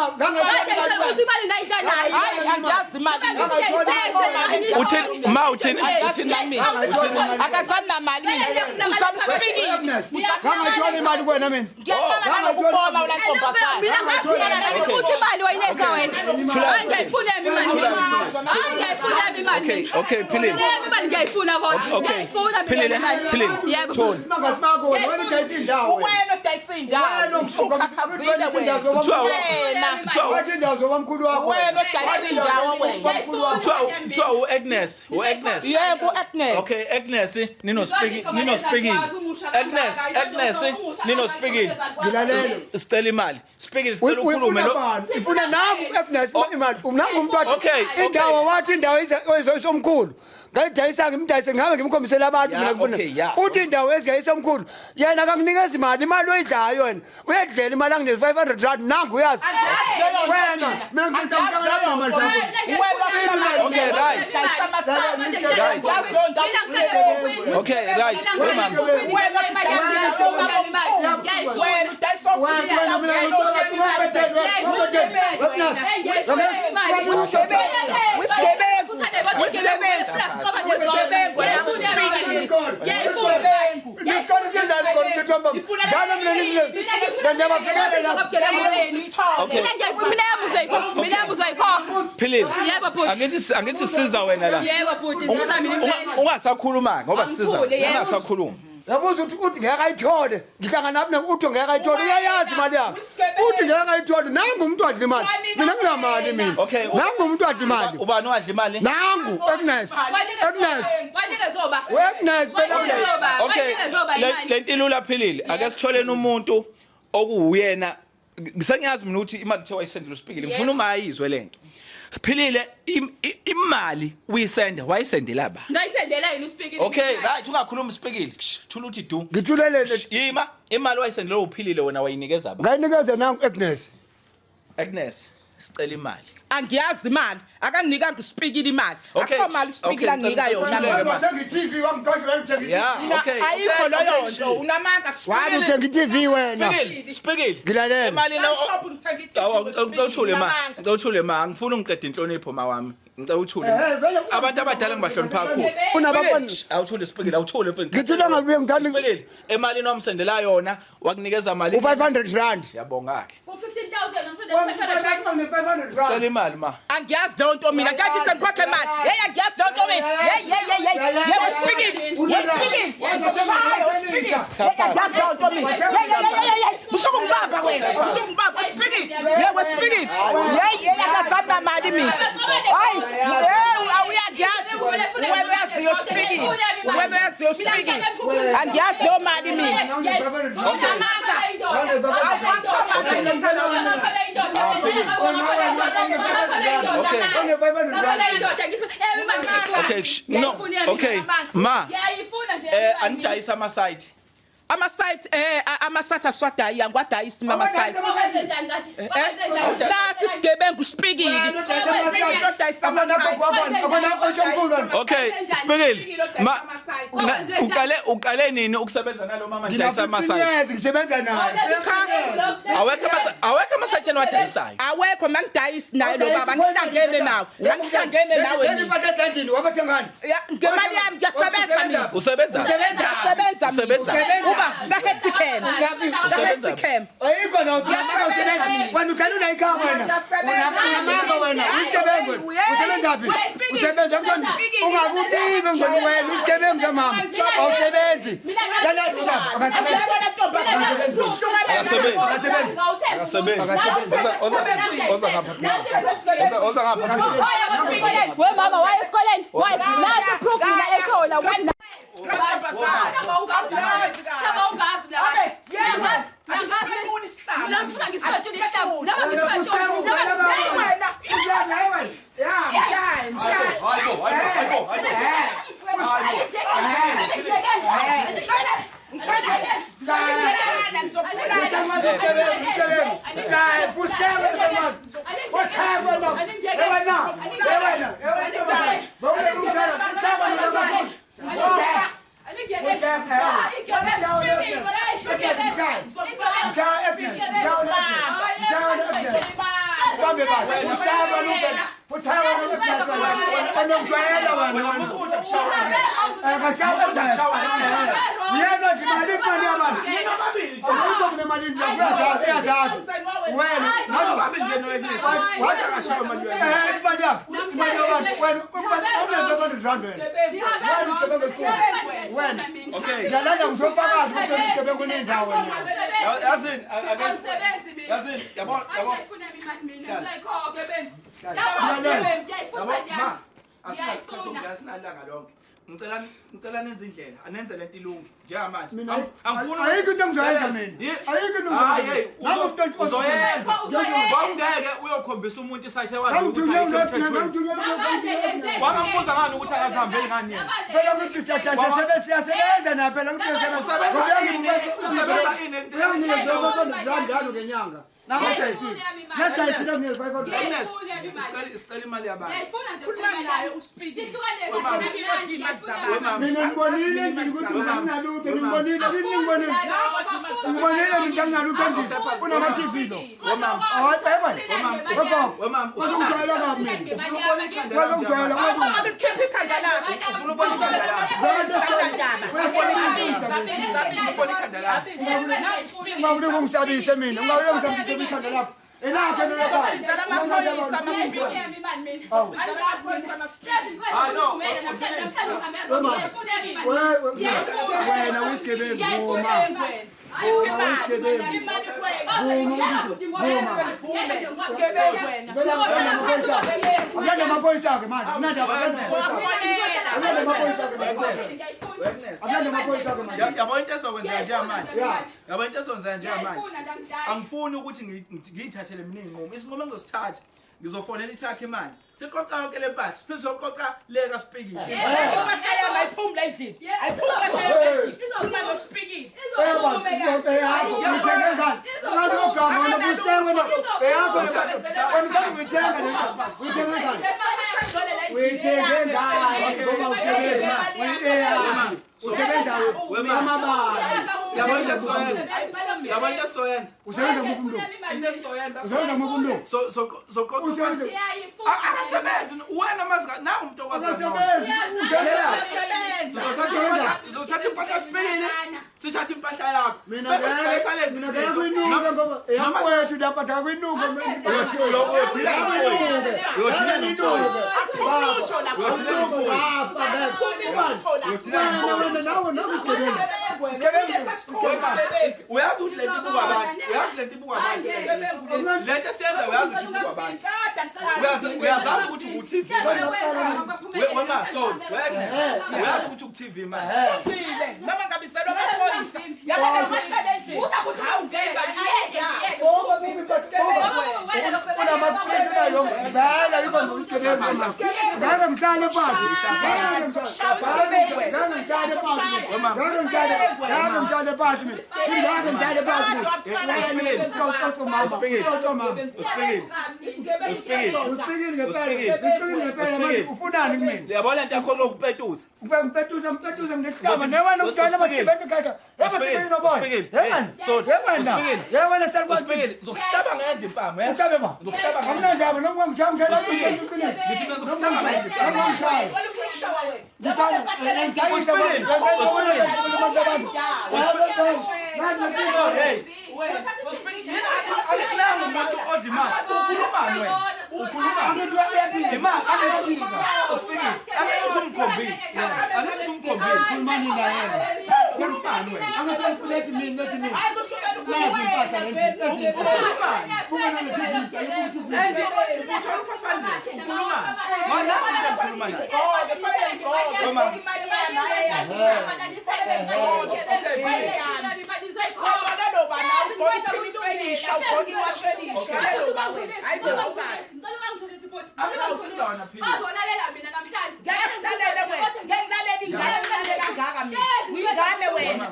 Angiyazi imali. Uthini ma uthini uthini Akazani namali mina. Uzama uSpikili. Ngangathola imali kuwena mina. Ngiyaqala nalokubona wena ntombazane. Okay, okay, Philile. Okay. Philile, Philile. Yebo. Simanga simakho wena wena udayisa indawo. Wena odayisa indawo. Usukhathazile wena. Wena. Wathi indawo zobamkhulu wakho. Wena odayisa indawo wena. Kuthiwa u-Agnes, u-Agnes. Yebo Agnes. Okay, Agnes, nino Spikili, nino Spikili. Agnes, Agnes, nino Spikili. Ngilalele. Sicela imali. Spikili sicela ukhulume Uyifuna lo. bani? Ifuna nangu Agnes imali. Nangu umuntu wathi Okay, okay. indawo wathi indawo ezomkhulu. Ngayidayisa ngimdayise ngihambe ngimkhombisele abantu Yeah, mina ngifuna. okay, yeah. Uthi indawo ezingayisa omkhulu. Yena akanginikeza imali, imali oyidlayo wena. Uyadlela imali anginikeza 500 rand nangu uyazi. Wena mina ngicela imali zakho. Okay, right. Okay, right. Wena mina Isikole senzani isikole mthetho wami? Njalo mina ngiyabafikela lapho. Philile. Yebo, bhuti. Angithi angithi siza wena la. Yebo bhuti, siza mina impela. Ungasakhuluma ngoba siza. Angithule, yebo. Ungasakhuluma. Yabuza ukuthi uthi ngeke ayithole. Ngihlangana nami uthi ngeke ayithole. Uyayazi imali yakhe. Uthi ngeke ayithole. Nangu umuntu wadla imali. Mina nginamali mina. Okay. Nangu umuntu wadla imali. Ubani owadla imali? Nangu Agnes. Agnes. Wanikeza Agnes phela. Okay. Le nto ilula Philile. Ake sitholeni umuntu okuwuyena. Sengiyazi mina ukuthi imali kuthiwa wayisendela uSpikili. Ngifuna uma ayizwe lento. Philile imali uyisende wayisendela ba? Ngayisendela yini uSpikili? Okay, right, ungakhuluma uSpikili. Thula uthi du. Ngithulele Yima, imali wayisendela uPhilile wena wayinikeza ba? ngayinikeza nangu Agnes. Agnes, sicela imali. Angiyazi imali. Akanginikanga uSpikili imali. Okay, Akho mali uSpikili okay, anginika ngicela yona. uthuleke. mina. Wathenga i-TV wangixosha wena uthenga i-TV. Yeah, Mina okay. ayikho okay, leyo okay. nto. Unamanga Wathi Spikili. uthenga i-TV wena. Spikili, Spikili. Ngilalela. Imali na Shop ngithenga i-TV Awu, kuSpikili, ngicela uthule ma. unamanga. Ngicela uthule ma. Angifuni ungiqede inhlonipho ma wami. Ngicela uthule. Ehhe, vele Abantu abadala ngibahlonipha kakhulu. Unabafana- Spikili, Awuthule Spikili, awuthule mfethu. Ngithule ngabuye ngithanda Spikili, emalini wamsendela yona wakunikeza mali. u-500 rand. Yabonga ke. Ku-15,000 ngisendela 500 rand. Sicela imali ma. Angiyazi leyo nto mina. Ngeke ngize ngikhokhe imali. Hey angiyazi leyo nto mina. Hey hey hey hey. Yebo Spikili. Usukungibamba wena, usukungibamba, usipikile. Yebo, usipikile. Hey, hey, akazani namali mina. Hayi, hey, awuyangiyazi. Wena uyaziyo usipikile. Wena uyaziyo usipikile. Angiyazi leyo mali mina. Unamanga. Okay, no. Okay, ma. Anidayisa ama site. Ama site ama site aswadayi angwadayisi ama site. Nasi isigebengu usipikile. Okay, Spikile. Ma uqale nini ukusebenza nalo mama ndayisa ama site? Yes, ngisebenza naye. Awekho ama awekho ama site eniwadayisayo. Awekho mangidayisi naye lo baba ngihlangene nawe. Ngihlangene nawe. Lezi mpahla endlini wabathengani? Ngemali yami ngiyasebenza mina. Usebenza? Ngiyasebenza mina. Uba ka-Hexicam. Ka-Hexicam. Ayikho la usebenza. Wena uhlala unayikhaya wena. Unamanga wena. Isigebengu wena. Usebenza phi? Usebenza kuzona. Ungakubiki ngoni wena isigebengu samama. Awusebenzi. Lala baba akasebenzi. Akasebenzi. Akasebenzi. Akasebenzi. Oza ngapha. Oza ngapha. We mama waye esikoleni. Waye nathi proof mina ethola ukuthi Okay. Ngiyalanda ngisofakazi ukuthi isigebengu nendawo wena. Yazini, yazini, yabo yabo. Ma, asinalanga lonke. Ngicela nenze indlela, anenze lento ilunge njengamanje. Angifuni Ayikho into engizoyenza mina. Ayikho into engizoyenza. Nangu umuntu uzoyenza. Wawungeke uyokhombisa umuntu isayithe wazi ukuthi ayikho emthethweni. Wangambuza ngani ukuthi akazihambeli ngani yena? Phela ukuthi siyasebenza na phela ukuthi Usebenza ini? Usebenza ini? Uyanginikeza njalo ngenyanga. Nangadayisile. Nadayisile nginikeza 500. Agnes, sicela imali yabantu. Mina ngibonile endlini ukuthi mina nginalutho, ngibonile, ngibonile. Ngibonile mina nginalutho endlini. Unama TV lo. Hayi, hayi. Gogo. Wazongijwayela kabi mina. Wazongijwayela kabi. Ufuna ubona ikhanda lakho. Ungawule ungisabise mina. Ungawule ungisabise ikhanda lakho. Elakhe lelo baba. Wena uyisigebengu vuma. Vuma uyisigebengu. Vuma vuma. Akulanda amaphoyisa ke manje. Akulanda amaphoyisa. Akulanda amaphoyisa ke manje. Yabo into ezokwenzeka njengamanje. Yabo into ezokwenzeka njengamanje. Angifuni ukuthi ngiyithathele mina iy'nqumo. Isinqumo engizosithatha ngizofonela i-truck imali. Siqoqa yonke le mpahla, siphinde siyoqoqa le kaSpikile. Usebenza amabala. Yabo into esizoyenza. Yabo into esizoyenza. Usebenza kuphi umlungu? Into esizoyenza. Usebenza kuphi umlungu? So so soqoqa. Usebenza. Akasebenzi wena mazi nangu umuntu okwazi kangcono. Usebenza. Sizothatha impahla sibili. Sithatha impahla yakho. Mina Bese sidayisa lezi mina zinto. ngeke kuyinuka ngoba Noma Kwethu lapha akwinuko. Lutho la. Wena nawe nawe isigebengu. Uyazi ukuthi lento ibukwa abantu. Uyazi lento ibukwa abantu. Lento esiyenza uyazi ukuthi ibukwa abantu. Uyazazi ukuthi ku-TV. Wema so wena uyazi ukuthi ku-TV manje. Noma ngabiselwa amaphoyisa. Yabona bahlale endlini. Hawu ngeke. Ngeke ngihlale phansi. Ngeke ngihlale phansi. Ngeke ngihlale phansi mina. Ngeke ngihlale phansi mina. Mama. Mama. Uspikile. Uspikile ngempela. Uspikile ngempela manje ufunani kumina? Uyabona lento yakho lokupetuza. Ngeke ngipetuza ngipetuza nginehlama newana ukujwayela abasebenzi khakha. Abasebenzi noboya. Yemani. Yemani. Yemani salukwazi. Uspikile. Ngizokuhlaba ngedwa impama. Uhlabe ma. Ngizokuhlaba ngedwa. Akunandaba noma ungishaya ngishaya uqinile. Ngithi mina ngizokuhlaba ngedwa. Noma ungishaya. Ngidayisa Hey. Akukunanga umuntu odla imali. Ukhulumani wena? Ukhulumani? Imali angithi uspikile. Angithi usumkhombile. Angithi usumkhombile. Khulumani naye. Khulumani wena? And uthola u-500. Ukhulumani? Wala ukhuluma naye. Angikusiza wena phila. Bazolalela mina namhlanje. Ngeke ngilalele wena. Ngeke ngilalele ingane ngilalele kangaka mina. Uyingane wena.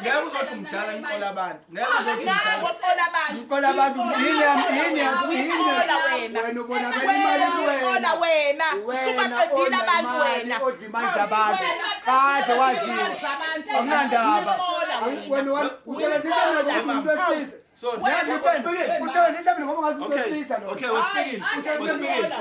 Ngeke uzothi umdala ngiqola abantu. Ngeke uzothi umdala. Nango qola abantu. Ngiqola abantu yini yami yini yami yini Uyiqola wena. wena ubonakala imali Uyiqola kuwena wena. Usubaqedile abantu wena. odla imali zabantu kade waziwa akunandaba wena usebenzisa mina ngoba umuntu wesilisa So Yazi ukuthi usebenzisa mina ngoba ngazi umuntu wesilisa lo Okay, uspikile. Uspikile.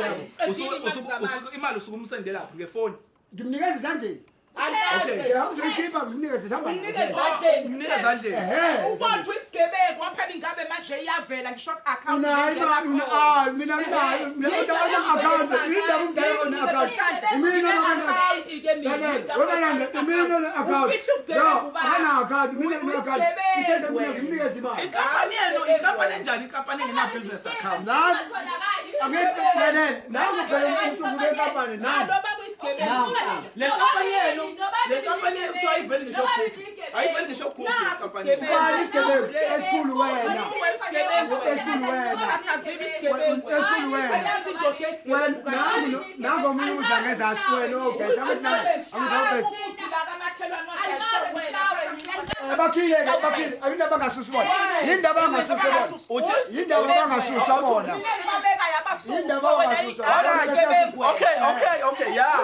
Usuku imali usuku umsendela laphi ngefoni. Ngimnikeza ezandleni. Angazi. Ngizoyikhipha ngimnikeze esandleni. Umnikeze ezandleni. Umnikeze ezandleni. Ehhe. Ubona isigebengu waphela ingabe manje iyavela ngisho ku-account Unayo imali una ah mina nginayo mina kodwa ona account indaba umdala ona account. Mina account ke mina. Wena mina ona account. No, ana account mina ngina account. Isende mina ngimnikeze imali. Inkampani yenu, inkampani enjani? Inkampani engena business account. Angithi lalela, nazi phela umsuku lenkampani nani. Naloba kuyisigebengu. Le nkampani yenu, le nkampani yenu kuthiwa ayiveli ngisho Google. Ayiveli ngisho Google inkampani yenu. Ubani isigebengu esikhulu wena. Esikhulu wena. Khathazile isigebengu. Esikhulu wena. Ayazi indoda Wena esigebengu. nangu nangu omunye udla ngezasi wena ogeza angithi bakhile ke bakhile ayindaba bangasusi bona yindaba bangasusi bona yindaba bangasusa bona Yindaba ongasusa. Okay, okay, okay. Yeah.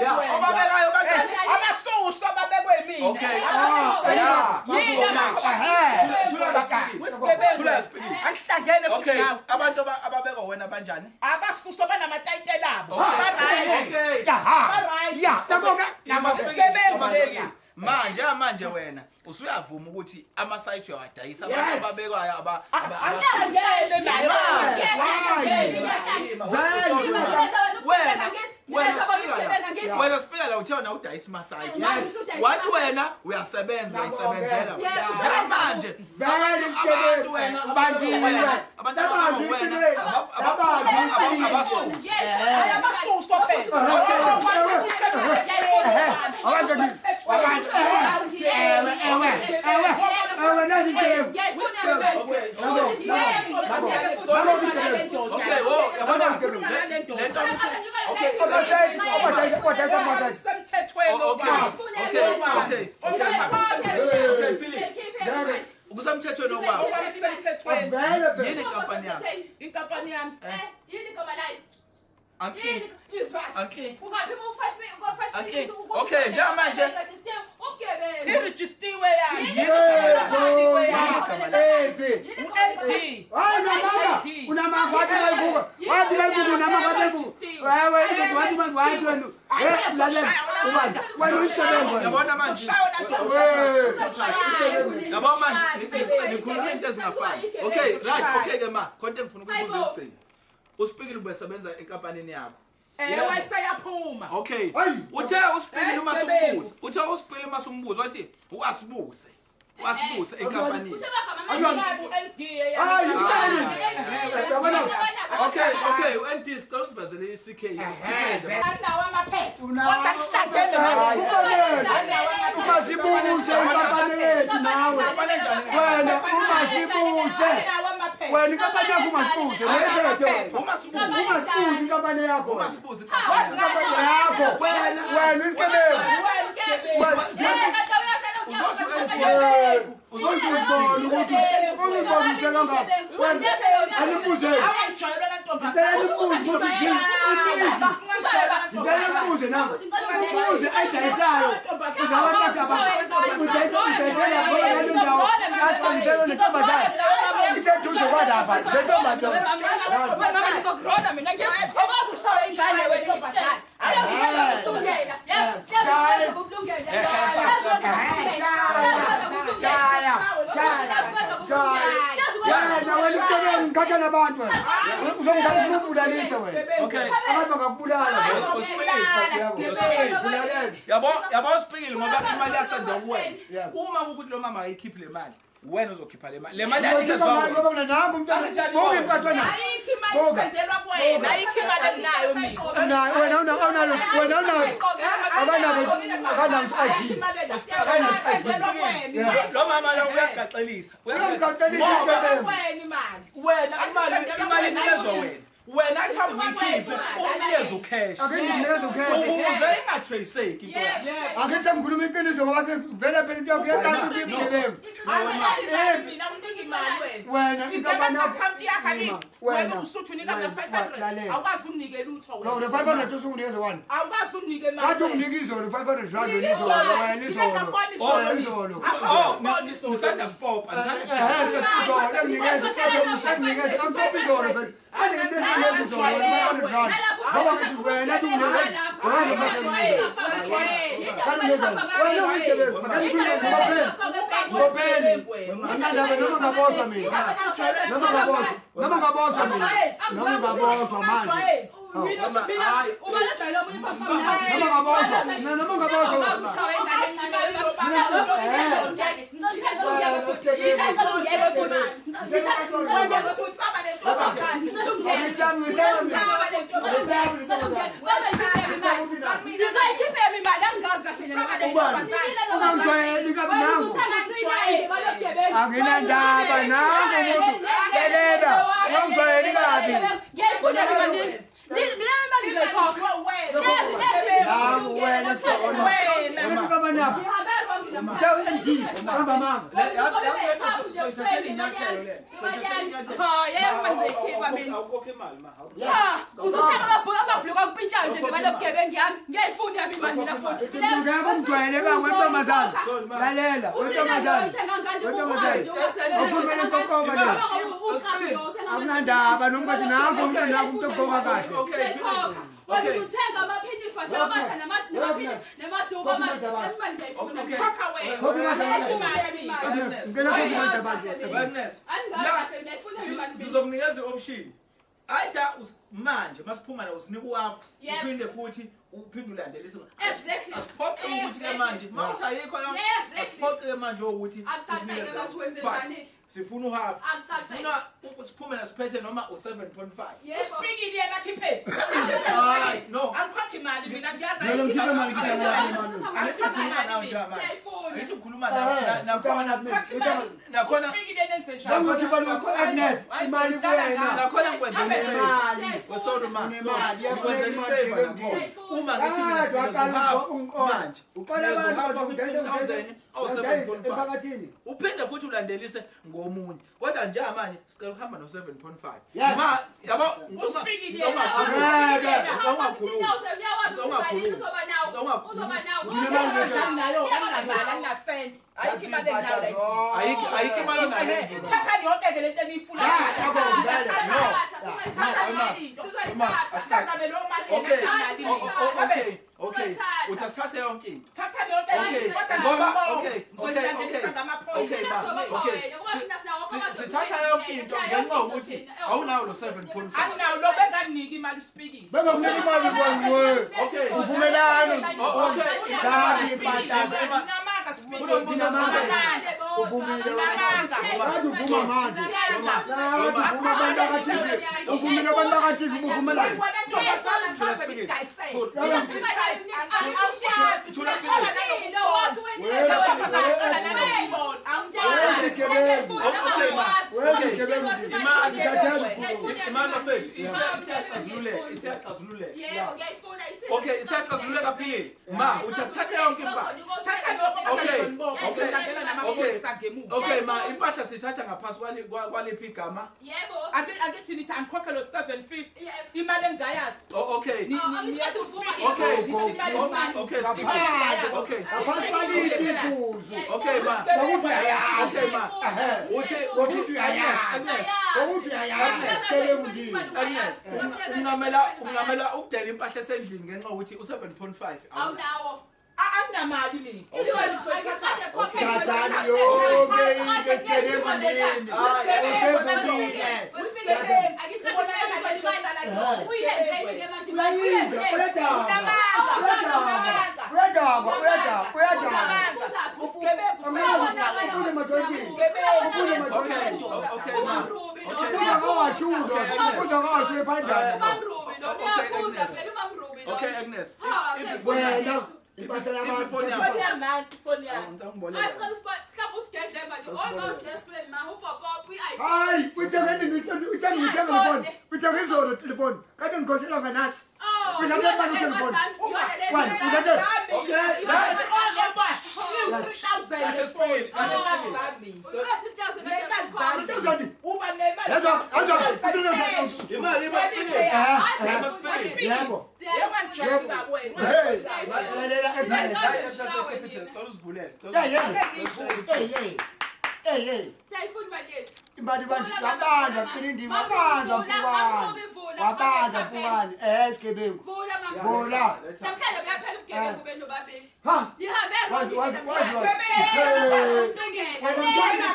Yeah. Obabekayo kanjani? Abasuswa babekwe mina. Okay. Ah, Yeah. Yini Ehhe. Thula speaking. Wisigebengu. Thula speaking. Angihlangene futhi Okay, nawe. abantu ababekwa wena banjani? Abasuswa banamatayitela abo. Okay. Ba-right. Okay. Aha. Ba-right. Ya, yabo ke. Isigebengu Uma lesi. speaking. Manje manje wena usuyavuma ukuthi ama site uyawadayisa abantu Yes. ababekwayo aba Angihlangene mina. Wena wena sifika la uthe wena udayisa ama site. Wathi wena uyasebenza uyayisebenzela. Njengamanje Vele abantu isigebengu wena banjiwe. abantu Labantu wena labantu abasuki. Abasuswa phela. Abantu abantu ewe ewe ewe ewe nazi isigebengu. Okay, wo yabona lento okay Ama-site, obadayisa obadayisa ama-site. Semthethweni okay okay okay okay Philip Ngeke ukusemthethweni okwabo Semthethweni. avele phela. yini inkampani yakho Inkampani yami. anki anki anki okay njengamanje Irejistiwe yami. Yebo. Ephi? U-LD. Hayi unamanga. Unamanga wathi mayivuka. Wathi mayivuka unamanga wathi mayivuka. Wewe wathi mayivuka wathi wena. Eh lalela. Ubani? Wena uyisebenza wena. Yabona manje. Wewe. Yabo manje nikhuluma into ezingafani. Okay, right, okay ke ma. Khonto engifuna ukubuza ukugcina. USpikile ubesebenza enkampanini yakho. Ewe seyaphuma. Okay. Hayi. Uthe uSpikile uma sumbuza, uthe uSpikile uma sumbuza wathi uasibuse. Uasibuse enkampanini. U-LD Hayi isitayile. Yabona. Okay, okay, u-ND sicela usivezele i-CK. Anawo amaphepha. Unawo. Kodwa kuhlangene manje. Kufanele. Anawo amaphepha. Umasibuse inkampani yethu nawe. Wena umasibuse. Anawo amaphepha. Wena inkampani yakho umasibuse. Leyiphethe wena. Umasibuse. Umasibuse inkampani yakho. Umasibuse. Inkampani yakho. Wena isigebengu. Uzozibona ukuthi uzibonise kangaka. Wena animbuze. Awangijwayelwa na ntombazane. Ngicela nimbuze ukuthi imizi. Ngicela nimbuze nami. Umuzi ayidayisayo. Uzabantu bathi abasha. Udayisa udayisela khona ngale ndawo. Asithengisela nentombazane. Iseduze kwalapha. Le ntombazane. Mama ngizokurona mina ngiyakwazi ukushaya ingane wena ngikutshela. Uyazi ukulungela. Yazi ukulungela. Shaya. Shaya. Shaya. Yena wena isigebengu ngikhatha nabantu wena. Uzongikhatha ubulalise wena. Okay. Abantu bangakubulala wena. Uspikile. Bulalela. Yabo, yabo uSpikile ngoba imali yasanda kuwena. Yebo. Uma kukuthi lo mama ayikhiphi le mali, wena uzokhipha le mali. Le mali Uzokhipha ayinikezwa mali wena. ngoba mina nangu umntwana. Buka impatho nayo. Ayikho imali isendelwa kuwena. Ayikho imali enginayo mina. Unayo wena unalo wena unayo. Akanabo akanabo Ayikho ID. imali engisendelwa kuwena. Lo mama lo uyagaxelisa. Uyamgaxelisa Ngoba isigebengu. Kuwena imali. Wena imali inikezwa wena. Wena athi hamba uyikhiphe, umnikeze ucash. Ake ngikunikeze ukhetho. Ukuze ingatraceeki into yakho. Ake ngithi ngikhuluma iqiniso ngoba sevele phela into yakho iyacaca ukuthi ibugebengu. Mina unginike imali wena. Wena inkampani yakho. Account yakho akithi. Wena usuthu unika mina 500. Lalela. Awukwazi unginike lutho No, le wena. 500 usunginikeze wani? Awukwazi unginike imali. Kade unginike izolo 500 rand wena izolo wena izolo. Wena izolo. Oh, ngisanda kupopa, ngisanda Eh, izolo enginikeze enginikeze angiphi izolo phela. Kade nginikeze izolo 500 rand. Ngoba ngithi wena unginike wena wena uyisigebengu. Ngopheni. Anginandaba noma ngaboshwa mina. Noma ngaboshwa. Noma ngaboshwa mina. Noma ngaboshwa manje. Noma ngaboshwa. Mina noma ngaboshwa. Ngisami ngisami. Ngizoyikhipha imali angingazi kahle Ubani? Ungangijwayeli kabi nangu. Anginandaba nangu umuntu. Lalela. Ungangijwayeli kabi. Ngiyayifuna imali. Mina imali ngizoyikhokha. Nangu wena sona. Wena inkampani yakho. Ngihambe wrong namhlanje. Uthe u-ND. Hamba manga. Awukhokhe imali ma. Uzothenga amabhuluku akumpintshayo nje ngemali yobugebengu yami. Ngiyayifuna yami imali mina bhuti. Ngeke ungijwayele kabi wentombazane. Lalela wentombazane. Wentombazane. Awukhulumele inkonkoma la. Akunandaba noma ngathi nangu umuntu nangu umuntu ogqoka kahle. Wena uzothenga amaphinifa nje amasha namaduku amasha. Imali ngiyayifuna. Khokha wena. Khokha imali. Ngicela khokha imali zabantu. Wellness. Angingazi ngiyayifuna imali. Sizokunikeza i-option. Either manje masiphuma la usinika uhafu Yep. uphinde futhi uphinde ulandelise. Exactly. Asiphoqe ukuthi ke manje mawuthi ayikho la. Yeah, exactly. Asiphoqe ke manje ukuthi Akucace usinikeze. ke ukuthi wenze But njani. Sifuna uhafu. Akucace. Sifuna siphume la siphethe noma u7.5. Yebo. Uspikile yena akhipheni. Hayi no. Angikhokhi imali mina ngiyazi. Ngicela ngikhiphe imali ngikhiphe imali. Angithi ngikhuluma nawe njengamanje. Siyayifuna. Angithi ngikhuluma nawe nakhona nakhona Uspikile nenze njani? Bangikhipha lokhu Agnes imali kuwena. nakhona ngikwenzela ifavor. Imali. Wesorry ma. Unemali, Ngikwenzela imali ifavor ngebengu. nakhona. Uma ngithi mina Ah, sinikeza waqala uhalf ungiqola. manje. Uqola Sinikeza abantu uhalf of udayisa 15,000 awu udayisa 7.5. emphakathini. Uphinde futhi ulandelise ngomunye. Kodwa njengamanje sicela ukuhamba no 7.5. Yes. Ma yabo Uspikile yena. Angeke. Ungakhulumi. Uzoba nawo. Anginayo, anginamali, anginasenti. Ayikho imali enginayo la endlini. Ayikho, ayikho imali onayo endlini. Thathani yonke-ke lento eniyifunayo. Thathani leyo mali Okay. enginamali. Okay, okay. Uthi asithathe yonke into. Thathani yonke Okay. into, kodwa Ngoba ngiyabonga. okay, okay, Ngizonilandelisa okay. ngamaphoyisa. Okay, ma. Okay. Sithatha yonke into ngenxa yokuthi awunawo lo 7.5. Anginawo lo benganginiki imali uSpikile. Bengakunika imali kwangiwe. Okay. Uvumelani. Oh, okay. Thatha impahla. Unamanga Spikile. Nginamanga. Uvumile wena. Kade uvuma manje. Kade uvuma abantu baka-TV. Uvumile abantu baka-TV buvumelana. Wena ntombazane ngichaze ngidayisele. Imali bafethu isiyaxazululeka, isiyaxazululeka. Okay, isiyaxazululeka philile. Ma, uthi asithathe yonke impahla. Okay, okay, okay ma, impahla sithatha ngaphasi kwaliphi igama? Yebo. Akithi nithi angikhokhe lo 750 imali engingayazi. Oh, okay. Okay. Okay, okay. Ngaphansi kwaliphi iphuzu. Okay ma. Ngokuthi uyayazi. Okay ma. Uthi Ngokuthi uthi uyayazi. Agnes, Agnes. Ngokuthi uyayazi. Sigebengu ndini. Agnes, ungamela ukudela impahla esendlini ngenxa yokuthi u7.5. Awunawo. Anginamali mina. Thathani yonke into esigebengu ndini. Usevumile. Uyayidla, uyadakwa. Uyadakwa, uyadakwa, uyadakwa. Uphule emajoyintini. Uphule emajoyintini. Okay ma. Uza ngawashuka. Uza ngawashuka ephandana. Okay Agnes. Wena impahla yabantu. Ifoni yakho. Nansi ifoni yami. Hayi, uthenge nini? Uthenge uthenge ngefoni. Uthenge izolo telefoni. Kade ngikhoshela nganathi. Uthathe imali uthenge ifoni. Wena, uthathe. Okay, Kahle Spikile, kahle Spikile. Uba nemali. Yazwa, yazwa. Uthenge. Imali imali Spikile. Eh, Yebo. Hey, lalela Agnes. Hayi, Capital, cela usivulele. Hey, hey. Hey, hey. Hey, hey. Siyayifuna imali yethu. Imali manje yabanda qina indima wabanda mpukane. Wabanda mpukane. Eh, sigebengu. Vula mama. Vula. Namhlanje buyaphela ubugebengu benu bobabili. Ha. Nihambe Wazi wazi wazi. Hey. Wena mtshana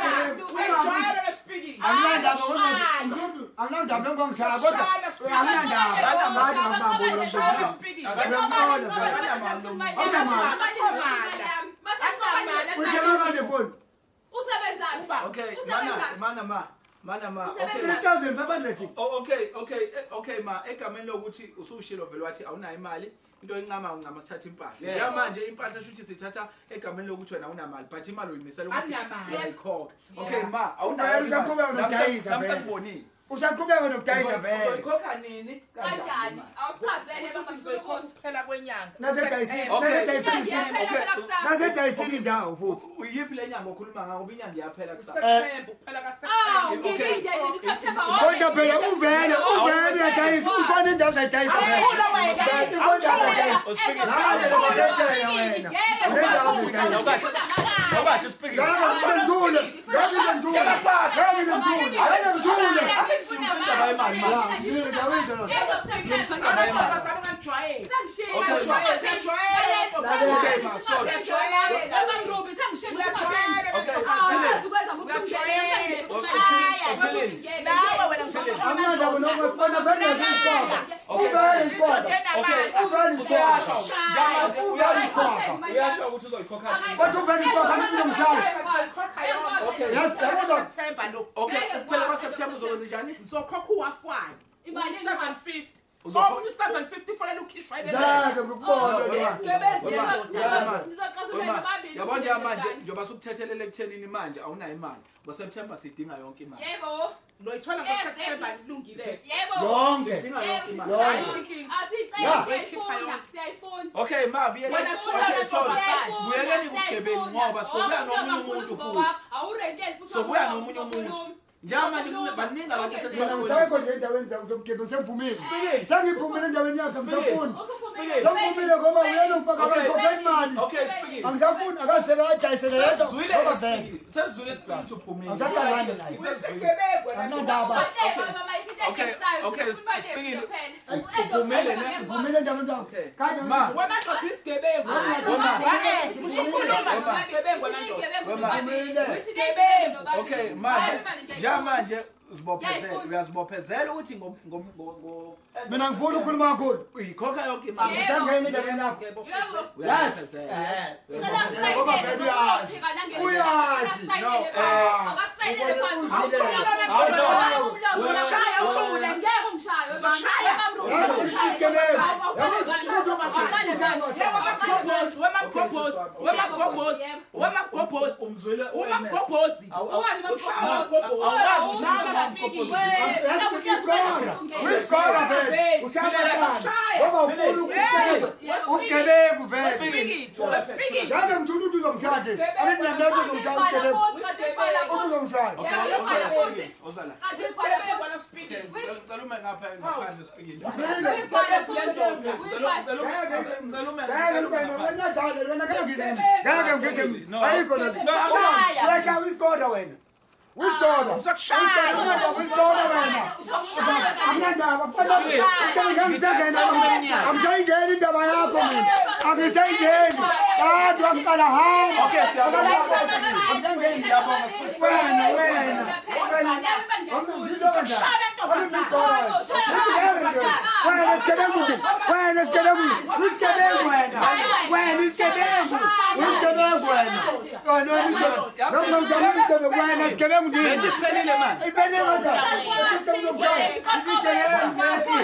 sigebengu. Anginandaba anginandaba ngongishaya kodwa anginandaba. Ngathi ngakubamba lo Uthenge manje phone. Usebenzani? Okay, mana mana ma. Mana ma. Okay. 3500. Oh, okay, okay, okay ma, egameni lokuthi usushilo vele wathi awunayo imali, into encama uncama sithatha impahla. Yes. Njengamanje impahla shuthi sithatha egameni lokuthi wena awunamali, but imali uyimisela ukuthi Anginamali. uyayikhokha. Okay ma, awunayo. Vele usaqhubeka nokudayisa Nami vele. sengibonile. Usaqhubeka nokudayisa vele. Uzoyikhokha nini? Kanjani? Awusichazele baba sifuna ukuzwa. Kuphela kwenyanga. Nasedayisini, Okay. nasedayisini. Iyaphela kusasa. Nasedayisini indawo futhi. Uyiphi le nyanga okhuluma ngayo ngoba inyanga iyaphela kusasa. September kuphela Awu, kaSeptember. ngilinde mina uSeptember wonke. Kodwa phela uvele, uvele uyadayisa, ukhona indawo uzayidayisa vele. Awuthula wena. Ikhona indawo uzayidayisa. Nale wena. Awukahle Spikile. Ngeke ngithule. Ngeke ngithule. Ngeke ngithule. Ngeke ngithule. Ya, ngizwe ngiyawizwa lo. Ungangijwayeli. Anginandaba noma bona vele uyaziqoqa. Uvele isiqoqa. Uvele isiqoqa. Uvele isiqoqa. Uyasho ukuthi uzoyikhokha nini. Kodwa uvele isiqoqa angithi ngomshaya. Yes, yabo. September lo. Okay, ukuphela kwaSeptember uzokwenza njani? Ngizokhokha uwafwayo. 750. Uzokhokha- Omunye u-750 fanele ukhishwe Ngeke ngikubone lo. Yabo nje manje njengoba sukuthethelele ekuthenini manje awunayo imali. NgoSeptember sidinga yonke imali. Yebo. Noyithola ngoSeptember ilungile. Yebo. Yonke. Sidinga yonke imali. Yonke. Asiyicela siyayifuna, siyayifuna. Okay ma, buyeleni. Wena thula Okay, sorry. lentombazane. Buyeleni kubugebengu ngoba sobuya nomunye umuntu futhi. Awurenteli futhi. Sobuya nomunye umuntu. Njengamanje baningi abantu Mina ngisekho nje endaweni zobugebengu sengiphumile. Spikile. Sengiphumile endaweni yakhe ngisafuni. Spikile. Sengiphumile ngoba uyena Ngifaka ngikhokhela imali. Okay, speaking. Angisafuni akasebe adayisele yedwa. Sesizwile Ngoba vele. speaking. Sesizwile speaking ukuthi uphumile. Angisathandani naye. Sesizwile. Anginandaba. Okay, speaking. Uphumile ne? Ngivumile njalo njalo. Okay. Kade Ma. Wena isigebengu. Okay, manje njengamanje uzibophezela uyazibophezela ukuthi ngo ngo ngo Mina ngifuna ukukhuluma kakhulu. uyikhokha yonke imali. Angisangeni endabeni yakho. Yes. Uyazibophezela. Eh. Ngoba vele uyazi. Uyazi. Umzwile Umagobhozi. Uyisikora vele. Ushaya Ngoba ufuna ukutshela. Ubugebengu vele. Ngabe ngithula ukuthi uzomshaya nje. Akithi mina ngeke uzomshaya isigebengu. Uzomshaya. Okay, ozala. Cela ume ngapha ngaphandle speaking. Cela cela ume Ngeke mntwana wena dlale wena ngeke ngize. Ngeke ngize. Ayikho lento. Uyashaya uyisikora wena. Uyisikora. Uyisikora uyisikora wena. Anginandaba kufanele ngisengena angisayingeni indaba yakho mina. Angisayingeni. Kanti wamqala hamba. Okay, siyabonga. Angisayingeni. Siyabonga. Wena wena. Wena. Ngizwa kanjani? Wena isigebengu nje. Wena isigebengu. Isigebengu wena. Wena isigebengu. Isigebengu wena. Wena isigebengu. Noma njani isigebengu wena isigebengu nje. Iphelile manje. Iphelile manje. Isigebengu isigebengu lesi.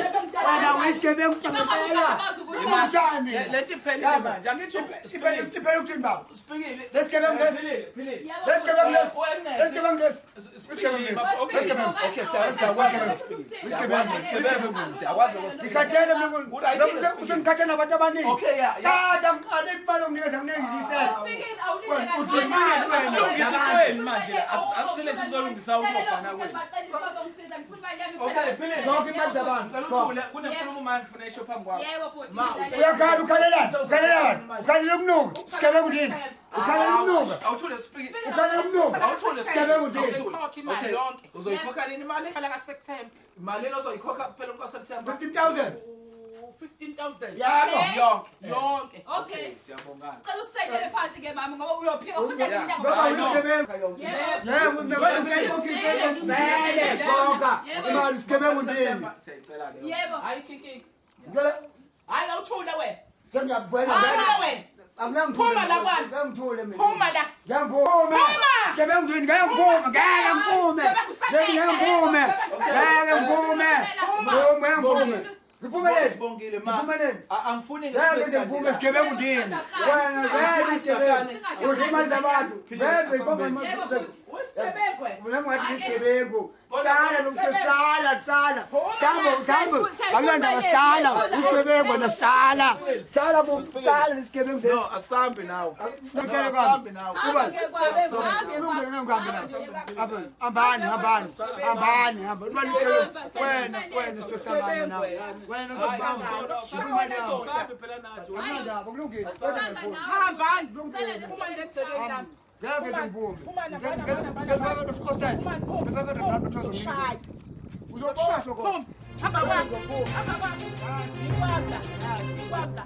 Wena uyisigebengu ngempela. Njani? Lento iphelile manje. Angithi Iphelile iphelile ukuthini baba? Speaking. Lesigebengu lesi. Philile, philile. Lesigebengu lesi. Lesigebengu lesi. Speaking. Okay. Okay, siyakwazi. Isigebengu. Isigebengu. Siyakwazi lokho. Ngikhathele mina usengikhathele nabantu abaningi. Okay, yeah, yeah. Kade ngiqale imali onginikeza kuningi isisethe. Asilungise kwenu manje la. Asisile nje uzolungisa ukubhana kwenu. Okay, philile. Zonke imali zabantu. Ngicela uthule kunenkulumo manje ngifuna isho phambi kwakho. Ma, Uyakhala ukhalelani? Ukhalelani? Ukhalela ukunuka. Isigebengu ndini? Ukhalela ukunuka. Awuthule speaking. Ukhalela ukunuka. Awuthule Isigebengu ndini? Uzoyikhokha imali yonke. Uzoyikhokha nini imali? Phela kaSeptember. Imali ozoyikhokha phela kwaSeptember. 15,000. 15,000. Yabo. Yonke. Yonke. Okay. Siyabongana. Sicela usayinele phansi ke mama ngoba uyophika futhi Ngoba uyisigebengu. Yebo, mina vele khokha. Imali isigebengu ndini? Siyayicela ke. Yebo. Ayikho inkinga. Ngicela Hayi awuthule wena. sengiyakuvela Thula vele. wena. Angiyangithule. Phuma la kwami. Ngiyangithule mina. Phuma la. Ngeke ngiphume. Phuma! Sigebengu ndini ngeke ngiphume. Ngeke ngiphume. Ngeke ngiphume. Ngeke ngiphume. Ngiphume ngeke ngiphume. Ngiphumelele. Sibongile ma. Ngiphumelele. Angifuni Ngeke ngize ngiphume sigebengu ndini. Wena vele isigebengu. Udla imali zabantu. Vele ikhomba imali zabantu. Usigebengu wena. Mina ngathi isigebengu. Sala lo mthetho sala sala. Tambo tambo. Akulanda sala. Isigebengu wena sala. Sala bo sala isigebengu. No, asambe nawe. Ngitshela kwami. Asambe nawe. Hambani, hambani, hambani, hambani. Wena wena sohlangana nawe. Wena uzobamba. Asambe phela nathi. Akunandaba, kulungile. Hambani. Phuma negcekeni lami. Ngeke ngiphume. Phuma na, phuma na, phuma na, phuma na. Uzokushaya. Uzoboshwa Phuma. Hamba kwami. Hamba kwami. Ikwamla. Ikwamla.